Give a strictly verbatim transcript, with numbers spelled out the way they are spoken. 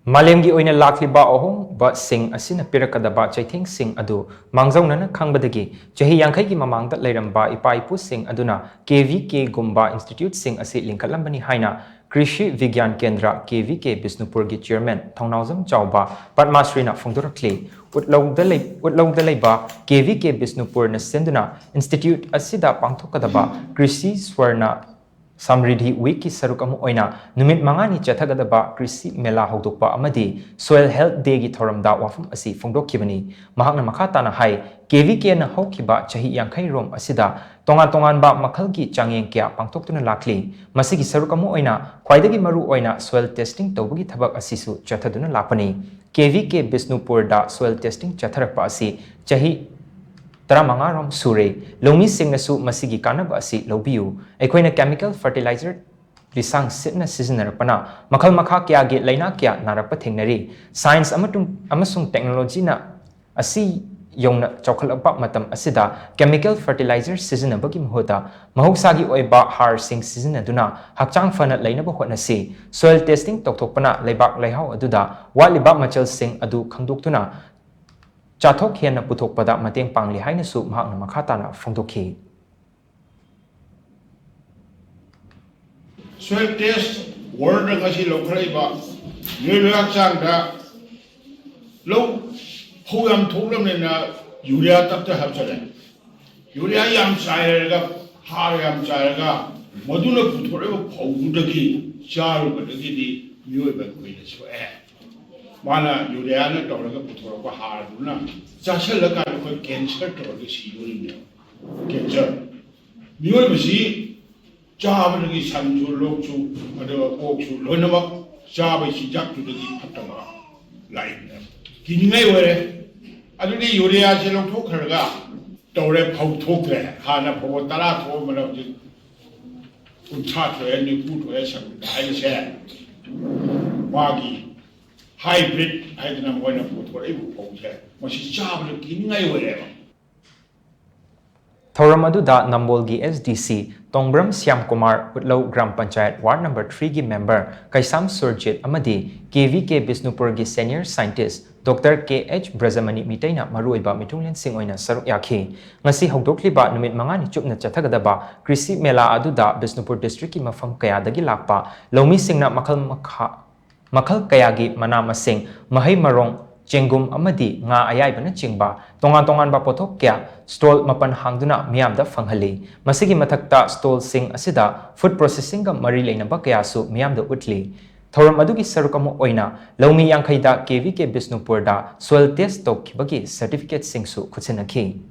ꯃꯥꯂꯦꯝꯒꯤ ꯑꯣꯏꯅ ꯂꯥꯛꯂꯤꯕ ꯑꯍꯣꯡꯕꯁꯤꯡ ꯑꯁꯤꯅ ꯄꯤꯔꯛꯀꯗꯕ ꯆꯩꯊꯦꯡꯁꯤꯡ ꯑꯗꯨ ꯃꯥꯡꯖꯧꯅꯅ ꯈꯪꯕꯗꯒꯤ ꯆꯍꯤ ꯌꯥꯡꯈꯩꯒꯤ ꯃꯃꯥꯡꯗ ꯂꯩꯔꯝꯕ ꯏꯄꯥ ꯏꯄꯨꯁꯤꯡ ꯑꯗꯨꯅ ꯀꯦ ꯚꯤ ꯀꯦꯒꯨꯝꯕ ꯏꯟꯁꯇꯤꯇ꯭ꯌꯨꯠꯁꯤꯡ ꯑꯁꯤ ꯂꯤꯡꯈꯠꯂꯝꯕꯅꯤ ꯍꯥꯏꯅ ꯀ꯭ꯔꯤꯁꯤ ꯚꯤꯒ꯭ꯌꯥꯟ ꯀꯦꯟꯗ꯭ꯔ, ꯀꯦ ꯚꯤ ꯀꯦ, ꯕꯤꯁꯅꯨꯄꯨꯔꯒꯤ ꯆꯤꯌꯔꯃꯦꯟ ꯊꯧꯅꯥꯎꯖꯝ ꯆꯥꯎꯕ ꯄꯗꯃꯥꯁ꯭ꯔꯤꯅ ꯐꯣꯡꯗꯣꯔꯛꯂꯤ꯫ ꯎꯠꯂꯧꯗ ꯂꯩ-, ꯎꯠꯂꯧꯗ ꯂꯩꯕ ꯀꯦ ꯚꯤ ꯀꯦ ꯕꯤꯁꯅꯨꯄꯨꯔꯅ ꯁꯤꯟꯗꯨꯅ ꯏꯟꯁꯇꯤꯇ꯭ꯌꯨꯠ ꯑꯁꯤꯗ ꯄꯥꯡꯊꯣꯛꯀꯗꯕ ꯀ꯭ꯔꯤꯁꯤ ꯁ꯭ꯋꯔꯅ ꯁꯝꯔꯤꯙꯤ ꯋꯤꯛꯀꯤ ꯁꯔꯨꯛ ꯑꯃ ꯑꯣꯏꯅ ꯅꯨꯃꯤꯠ ꯃꯉꯥꯅꯤ ꯆꯠꯊꯒꯗꯕ ꯀ꯭ꯔꯤꯁꯤ ꯃꯦꯂꯥ ꯍꯧꯗꯣꯛꯄ ꯑꯃꯗꯤ ꯁꯣꯏꯜ ꯍꯦꯜꯊ ꯗꯦꯒꯤ ꯊꯧꯔꯝꯗ ꯋꯥꯐꯝ ꯑꯁꯤ ꯐꯣꯡꯗꯣꯛꯈꯤꯕꯅꯤ꯫ ꯃꯍꯥꯛꯅ ꯃꯈꯥ ꯇꯥꯅ ꯍꯥꯏ, ꯀꯦ ꯚꯤ ꯀꯦꯅ ꯍꯧꯈꯤꯕ ꯆꯍꯤ ꯌꯥꯡꯈꯩ ꯔꯣꯝ ꯑꯁꯤꯗ ꯇꯣꯉꯥꯟ ꯇꯣꯉꯥꯟꯕ ꯃꯈꯜꯒꯤ ꯆꯥꯡꯌꯦꯡ ꯀꯌꯥ ꯄꯥꯡꯊꯣꯛꯇꯨꯅ ꯂꯥꯛꯂꯤ꯫ ꯃꯁꯤꯒꯤ ꯁꯔꯨꯛ ꯑꯃ ꯑꯣꯏꯅ ꯈ꯭ꯋꯥꯏꯗꯒꯤ ꯃꯔꯨ ꯑꯣꯏꯅ ꯁꯣꯏꯜ ꯇꯦꯁꯇꯤꯡ ꯇꯧꯕꯒꯤ ꯊꯕꯛ ꯑꯁꯤꯁꯨ ꯆꯠꯊꯗꯨꯅ ꯂꯥꯛꯄꯅꯤ꯫ ꯀꯦ ꯚꯤ ꯀꯦ ꯕꯤꯁꯅꯨꯄꯨꯔꯗ ꯁꯣꯏꯜ ꯇꯦꯁꯇꯤꯡ ꯆꯠꯊꯔꯛꯄ ꯑꯁꯤ ꯆꯍꯤ ꯇꯔꯥꯃꯉꯥ ꯔꯣꯝ ꯁꯨꯔꯦ꯫ ꯂꯧꯃꯤꯁꯤꯡꯅꯁꯨ ꯃꯁꯤꯒꯤ ꯀꯥꯟꯅꯕ ꯑꯁꯤ ꯂꯧꯕꯤꯌꯨ꯫ ꯑꯩꯈꯣꯏꯅ ꯀꯦꯃꯤꯀꯦꯜ ꯐꯔꯇꯤꯂꯥꯏꯖꯔ ꯂꯤꯁꯥꯡ ꯁꯤꯠꯅ ꯁꯤꯖꯤꯟꯅꯔꯛꯄꯅ ꯃꯈꯜ ꯃꯈꯥ ꯀꯌꯥꯒꯤ ꯂꯥꯏꯅꯥ ꯀꯌꯥ ꯅꯥꯔꯛꯄ ꯊꯦꯡꯅꯔꯤ꯫ ꯁꯥꯏꯟꯁ ꯑꯃꯁꯨꯡ, ꯑꯃꯁꯨꯡ ꯇꯦꯛꯅꯣꯂꯣꯖꯤꯅ ꯑꯁꯤ ꯌꯧꯅ ꯆꯥꯎꯈꯠꯂꯛꯄ ꯃꯇꯝ ꯑꯁꯤꯗ ꯀꯦꯃꯤꯀꯦꯜ ꯐꯔꯇꯤꯂꯥꯏꯖꯔ ꯁꯤꯖꯤꯟꯅꯕꯒꯤ ꯃꯍꯨꯠꯇ ꯃꯍꯧꯁꯥꯒꯤ ꯑꯣꯏꯕ ꯍꯥꯔꯁꯤꯡ ꯁꯤꯖꯤꯟꯅꯗꯨꯅ ꯍꯛꯆꯥꯡ ꯐꯅ ꯂꯩꯅꯕ ꯍꯣꯠꯅꯁꯤ꯫ ꯁꯣꯏꯜ ꯇꯦꯁꯇꯤꯡ ꯇꯧꯊꯣꯛꯄꯅ ꯂꯩꯕꯥꯛ ꯂꯩꯍꯥꯎ ꯑꯗꯨꯗ ꯋꯥꯠꯂꯤꯕ ꯃꯆꯜꯁꯤꯡ ꯑꯗꯨ ꯈꯪꯗꯣꯛꯇꯨꯅ ꯆꯥꯊꯣꯛ ꯍꯦꯟꯅ ꯄꯨꯊꯣꯛꯄꯗ ꯃꯇꯦꯡ ꯄꯥꯡꯂꯤ ꯍꯥꯏꯅꯁꯨ ꯃꯍꯥꯛꯅ ꯃꯈꯥ ꯇꯥꯅ ꯐꯣꯡꯗꯣꯛꯈꯤ꯫ ꯁꯣꯏꯜ ꯇꯦꯁ ꯋꯥꯔꯜꯗ ꯉꯁꯤ ꯂꯧꯈꯠꯂꯛꯏꯕ ꯃꯤꯑꯣꯏꯕ ꯍꯛꯆꯥꯡꯗ ꯂꯧ ꯐꯧ ꯌꯥꯝ ꯊꯣꯛꯂꯕꯅꯤꯅ ꯌꯨꯔꯤꯌꯥ ꯇꯞꯇ ꯍꯥꯞꯆꯜꯂꯦ꯫ ꯌꯨꯔꯤꯌꯥ ꯌꯥꯝ ꯆꯥꯏꯔꯒ, ꯍꯥꯔ ꯌꯥꯝ ꯆꯥꯏꯔꯒ, ꯃꯗꯨꯅ ꯄꯨꯊꯣꯔꯛꯏꯕ ꯐꯧꯗꯨꯗꯒꯤ ꯆꯥꯔꯨꯕꯗꯒꯤꯗꯤ ꯃꯤꯑꯣꯏꯕ ꯑꯩꯈꯣꯏꯅ ꯁꯣꯛꯑꯦ꯫ ꯃꯥꯅ ꯌꯨꯔꯤꯌꯥꯅ ꯇꯧꯔꯒ ꯄꯨꯊꯣꯔꯛꯄ ꯍꯥꯔꯗꯨꯅ ꯆꯥꯁꯤꯜꯂꯀꯥꯟꯗ ꯑꯩꯈꯣꯏ ꯀꯦꯟꯁꯔ ꯇꯧꯔꯒ ꯁꯤꯗꯣꯔꯤꯕꯅꯦꯕ꯫ ꯀꯦꯟꯁꯔ꯫ ꯃꯤꯑꯣꯏꯕꯁꯤ ꯆꯥꯕꯗꯒꯤ ꯁꯟꯁꯨ, ꯂꯣꯛꯁꯨ, ꯑꯗꯨꯒ ꯑꯣꯛꯁꯨ ꯂꯣꯏꯅꯃꯛ ꯆꯥꯕꯒꯤ ꯆꯤꯟꯖꯥꯛꯇꯨꯗꯒꯤ ꯐꯠꯇꯕ ꯂꯥꯛꯏꯕꯅꯦꯕ꯫ ꯀꯤꯅꯤꯡꯉꯥꯏ ꯑꯣꯏꯔꯦ꯫ ꯑꯗꯨꯗꯤ ꯌꯨꯔꯤꯌꯥꯁꯦ ꯂꯧꯊꯣꯛꯈ꯭ꯔꯒ ꯇꯧꯔꯦ, ꯐꯧ ꯊꯣꯛꯇ꯭ꯔꯦ꯫ ꯍꯥꯟꯅ ꯐꯧ ꯇꯔꯥ ꯊꯣꯛꯑꯝꯕꯅ ꯍꯧꯖꯤꯛ ꯀꯨꯟꯊ꯭ꯔꯥ ꯊꯣꯛꯑꯦ, ꯅꯤꯐꯨ ꯊꯣꯛꯑꯦ, ꯁꯪꯒꯤꯠ ꯍꯥꯏꯔꯤꯁꯦ ꯃꯥꯒꯤ ꯍꯥꯏꯕ꯭ꯔꯤꯠ ꯍꯥꯏꯗꯅ ꯃꯣꯏꯅ ꯄꯨꯊꯣꯔꯛꯏꯕ ꯐꯧꯁꯦ, ꯃꯁꯤ ꯆꯥꯕꯗ ꯀꯤꯅꯤꯡꯉꯥꯏ ꯑꯣꯏꯔꯦꯕ꯫ ꯊꯧꯔꯝ ꯑꯗꯨꯗ ꯅꯝꯕꯣꯜꯒꯤ S D C Tongbram Shyam Kumar, Utlou gram panchayat ward number three ꯒꯤ ꯃꯦꯝꯕꯔ ꯀꯩꯁꯥꯝ ꯁꯨꯔꯖꯤꯠ ꯑꯃꯗꯤ K V K ꯕꯤꯁꯅꯨꯄꯨꯔꯒꯤ senior scientist doctor K H Brajamani ꯃꯤꯇꯩꯅ ꯃꯔꯨꯑꯣꯏꯕ ꯃꯤꯊꯨꯡꯂꯦꯟꯁꯤꯡ ꯑꯣꯏꯅ ꯁꯔꯨꯛ ꯌꯥꯈꯤ꯫ ꯉꯁꯤ ꯍꯧꯗꯣꯛꯂꯤꯕ ꯅꯨꯃꯤꯠ ꯃꯉꯥꯅꯤ ꯆꯨꯞꯅ ꯆꯠꯊꯒꯗꯕ ꯀ꯭ꯔꯤꯁꯤ ꯃꯦꯂꯥ ꯑꯗꯨꯗ ꯕꯤꯁꯅꯨꯄꯨꯔ ꯗꯤꯁꯇ꯭ꯔꯤꯛꯀꯤ ꯃꯐꯝ ꯀꯌꯥꯗꯒꯤ ꯂꯥꯛꯄ ꯂꯧꯃꯤꯁꯤꯡꯅ ꯃꯈꯜ ꯃꯈꯥ, ꯃꯈꯜ ꯀꯌꯥꯒꯤ ꯃꯅꯥ ꯃꯁꯤꯡ, ꯃꯍꯩ ꯃꯔꯣꯡ, ꯆꯦꯡꯒꯨꯝ ꯑꯃꯗꯤ ꯉꯥ ꯑꯌꯥꯏꯕꯅꯆꯤꯡꯕ ꯇꯣꯉꯥꯟ ꯇꯣꯉꯥꯟꯕ ꯄꯣꯠꯊꯣꯛ ꯀꯌꯥ ꯁ꯭ꯇꯣꯜ ꯃꯥꯄꯟ ꯍꯥꯡꯗꯨꯅ ꯃꯤꯌꯥꯝꯗ ꯐꯪꯍꯜꯂꯤ꯫ ꯃꯁꯤꯒꯤ ꯃꯊꯛꯇ ꯁ꯭ꯇꯣꯜꯁꯤꯡ ꯑꯁꯤꯗ ꯐꯨꯗ ꯄ꯭ꯔꯣꯁꯦꯁꯤꯡꯒ ꯃꯔꯤ ꯂꯩꯅꯕ ꯀꯌꯥꯁꯨ ꯃꯤꯌꯥꯝꯗ ꯎꯠꯂꯤ꯫ ꯊꯧꯔꯝ ꯑꯗꯨꯒꯤ ꯁꯔꯨꯛ ꯑꯃ ꯑꯣꯏꯅ ꯂꯧꯃꯤ ꯌꯥꯡꯈꯩꯗ K V K ꯕꯤꯁꯅꯨꯄꯨꯔꯗ ꯁꯣꯏꯜ ꯇꯦꯁ ꯇꯧꯈꯤꯕꯒꯤ ꯁꯔꯇꯤꯐꯤꯀꯦꯠꯁꯤꯡꯁꯨ ꯈꯨꯠꯁꯤꯟꯅꯈꯤ꯫